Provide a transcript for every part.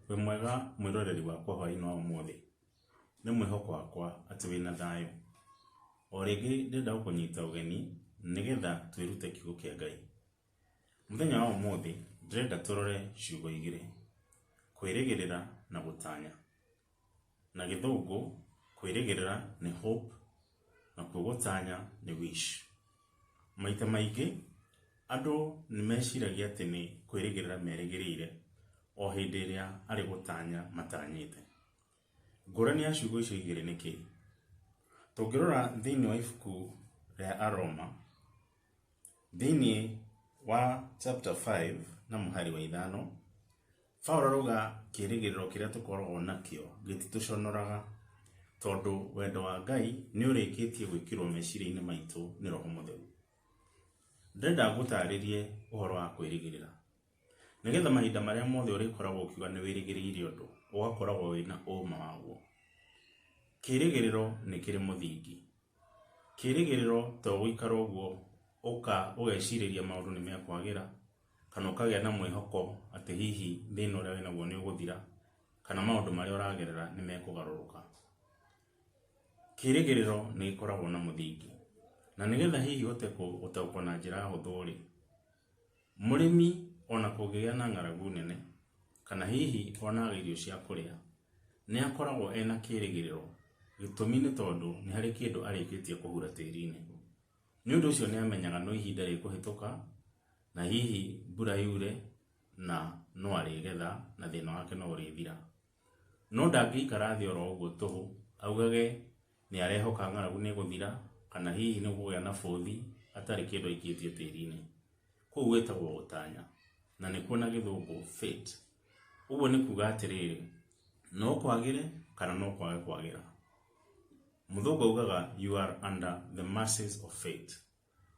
Wĩ mwega mwĩroreri wakwa hwaĩ-inĩ wa ũmũthĩ? Nĩ mwĩhoko wakwa atĩ wĩna thayũ. O rĩngĩ ndĩrenda gũkũnyita ũgeni nĩgetha twĩrute kiugo kĩa Ngai. Mũthenya wa ũmũthĩ ndĩrenda tũrore ciugo igĩrĩ, kwĩrĩgĩrĩra na gũtanya. Na gĩthũngũ kwĩrĩgĩrĩra nĩ hope nakuo gũtanya nĩ wish. Maita maingĩ andũ nĩ meciragia atĩ nĩ kwĩrĩgĩrĩra merĩgĩrĩire o hĩndĩ ĩrĩa arĩ gũtanya matanyĩte. Ngũrani ya ciugo icio igĩrĩ nĩ kĩĩ? Tũngĩrora thĩinĩ wa ibuku rĩa Aroma, thĩinĩ wa chapter 5 na mũhari wa 5, Paũlũ arauga kĩĩrĩgĩrĩro kĩrĩa tũkoragwo nakĩo gĩtitũconoraga, tondũ wendo wa Ngai nĩ ũrĩkĩtie gwĩkĩrwo meciria-inĩ maitũ nĩ Roho Mũtheru. Ndĩrenda ngũtarĩrie ũhoro wa kwĩrĩgĩrĩra, nĩgetha mahinda marĩa mothe ũrĩkoragwo ũkiuga nĩ wĩrĩgĩrĩire ũndũ, ũgakoragwo wĩna ũma waguo. Kĩĩrĩgĩrĩro nĩ kĩrĩ mũthingi. Kĩĩrĩgĩrĩro to gũikara ũguo ũgecirĩria maũndũ nĩ mekwagĩra, kana ũkagĩa na mwĩhoko atĩ hihi thĩna ũrĩa wĩnaguo nĩ ũgũthira, kana maũndũ marĩa ũragerera nĩ mekũgarũrũka. Kĩĩrĩgĩrĩro nĩ gĩkoragwo na mũthingi, na nĩgetha hihi ũhote gũtaũkwo na njĩra hũthũ rĩ, mũrĩmi ona kũngĩgĩa na ng'aragu nene, kana hihi ona age irio cia kũrĩa, nĩ akoragwo ena kĩĩrĩgĩrĩro, gĩtũmi nĩ tondũ nĩ harĩ kĩndũ arĩkĩtie kũhura tĩri-inĩ. Nĩ ũndũ ũcio nĩ amenyaga no ihinda rĩkũhĩtũka, na hihi mbura yure na no arĩgetha na thĩna wake no ũrĩthira. No ndangĩikara thĩ oro ũguo tũhũ augage nĩ arehoka ng'aragu nĩ ĩgũthira kana hihi nĩ gũkũgĩa na bũthi hatarĩ kĩndũ aikĩtie tĩri-inĩ. Kũu gwĩtagwo gũtanya na nĩkuo na gĩthũngũ fate. Ũguo nĩ kuga atĩrĩrĩ, no kwagĩre kana no kwage kwagĩra. Mũthũngũ augaga you are under the mercies of fate.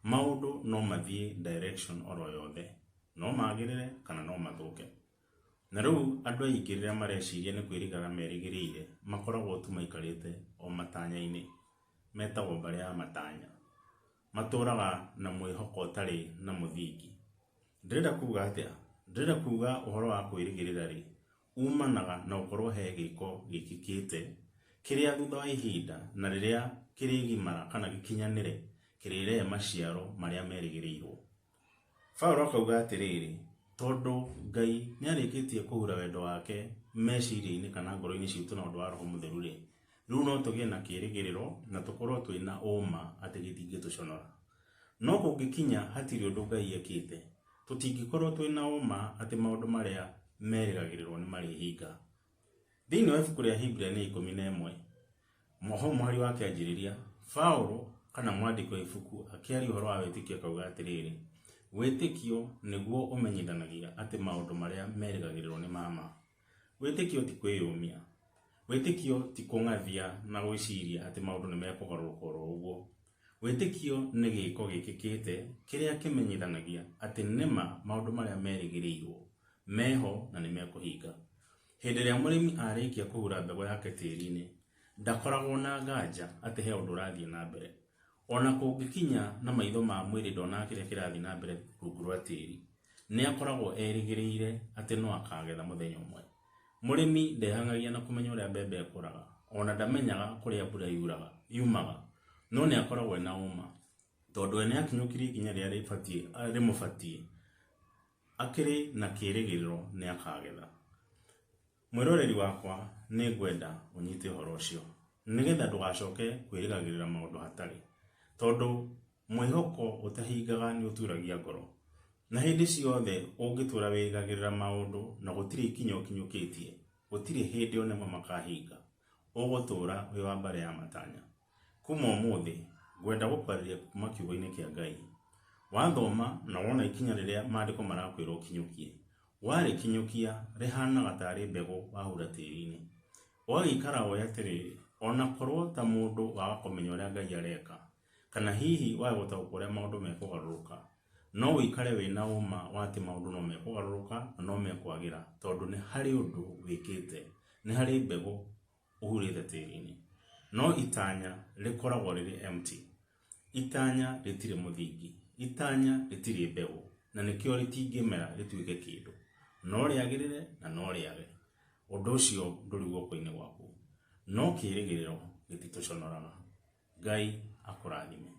Maũndũ no mathiĩ direction oro yothe, no magĩrĩre kana no mathũke. Na rĩu andũ aingĩ rĩrĩa mareciria nĩ kwĩrĩgĩrĩra merĩgĩrĩire, makoragwo tu maikarĩte o matanya-inĩ. Metagwo mbarĩ ya matanya. Matũraga na mwĩhoko ũtarĩ na mũthingi. Ndĩrenda kuga atĩa? Ndĩrenda kuga ũhoro wa kwĩrĩgĩrĩra rĩ, umanaga na gũkorwo he gĩko gĩkĩkĩte, kĩrĩa thutha wa ihinda na rĩrĩa kĩrĩgimara kana gĩkinyanĩre, kĩrĩrehe maciaro marĩa merĩgĩrĩirwo. Paũlũ akauga atĩrĩrĩ, tondũ Ngai nĩ arĩkĩtie kũhura wendo wake meciria-inĩ kana ngoro-inĩ citũ na ũndũ wa Roho Mũtheru-rĩ, rĩu no tũgĩe na kĩĩrĩgĩrĩro na tũkorwo twĩna ũma atĩ gĩtingĩtũconora. No kũngĩkinya hatirĩ ũndũ Ngai ekĩte, tũtingĩkorwo twĩna ũma atĩ maũndũ marĩa merĩgagĩrĩrwo nĩ marĩhinga. Thĩinĩ wa ibuku rĩa Hibirania 11, hau mũhari wa kĩanjĩrĩria, Paũlũ kana mwandĩki wa ibuku akĩaria ũhoro wa wĩtĩkio akauga atĩrĩrĩ, wĩtĩkio nĩguo ũmenyithanagia atĩ maũndũ marĩa merĩgagĩrĩrwo nĩ ma ma. Wĩtĩkio ti kwĩyũmia. Wĩtĩkio ti kũng'athia na gwĩciria atĩ maũndũ nĩ mekũgarũrũka oro ũguo. Wĩtĩkio nĩ gĩko gĩkĩkĩte kĩrĩa kĩmenyithanagia atĩ nĩma maũndũ marĩa merĩgĩrĩirwo meho na nĩ mekũhinga. Hĩndĩ ĩrĩa mũrĩmi arĩkia kũhura mbegũ yake tĩri-inĩ, ndakoragwo na nganja atĩ he ũndũ ũrathiĩ na mbere. Ona kũngĩkinya na maitho ma mwĩrĩ ndonaga kĩrĩa kĩrathiĩ na mbere rungu rwa tĩri, nĩ akoragwo erĩgĩrĩire atĩ no akagetha mũthenya ũmwe. Mũrĩmi ndehang'agia na kũmenya ũrĩa mbembe ĩkũraga, ona ndamenyaga kũrĩa mbura yuraga, yumaga, no nĩ akoragwo ena ũma, tondũ we nĩ akinyũkirie ikinya rĩrĩa rĩmũbatiĩ, akĩrĩ na kĩĩrĩgĩrĩro nĩ akagetha. Mwĩroreri wakwa, nĩ ngwenda ũnyite ũhoro ũcio, nĩgetha ndũgacoke kwĩrĩgagĩrĩra maũndũ hatarĩ, tondũ mwĩhoko ũtahingaga nĩ ũturagia ngoro. Na hĩndĩ ciothe ũngĩtũra wĩrĩgagĩrĩra maũndũ na gũtirĩ ikinya ũkinyũkĩtie, gũtirĩ hĩndĩ ona ĩmwe makahinga. Ũgũtũra wĩ wa mbarĩ ya matanya. Kuma ũmũthĩ, ngwenda gũkwarĩria kuma kiugo-inĩ kĩa Ngai. Wathoma na wona ikinya rĩrĩa maandĩko marakwĩra ũkinyũkie, warĩkinyũkia rĩhanaga tarĩ mbegũ wahura tĩri-inĩ. Ũgagĩikara ũĩ atĩrĩrĩ, ona korwo ta mũndũ waga kũmenya ũrĩa Ngai areka, kana hihi wage gũtaũkwo ũrĩa maũndũ mekũgarũrũka, no ũikare wĩna ũma wa atĩ maũndũ no mekũgarũrũka na no mekwagĩra, tondũ nĩ harĩ ũndũ wĩkĩte, nĩ harĩ mbegũ ũhurĩte tĩri-inĩ. No itanya rĩkoragwo rĩrĩ empty. Itanya rĩtirĩ mũthingi, itanya rĩtirĩ mbegũ, na nĩkĩo rĩtingĩmera rĩtuĩke kĩndũ. No rĩagĩrĩre na no rĩage. Ũndũ ũcio ndũrĩ guoko-inĩ gwaku, no kĩĩrĩgĩrĩro gĩtitũconoraga. Ngai akũrathime.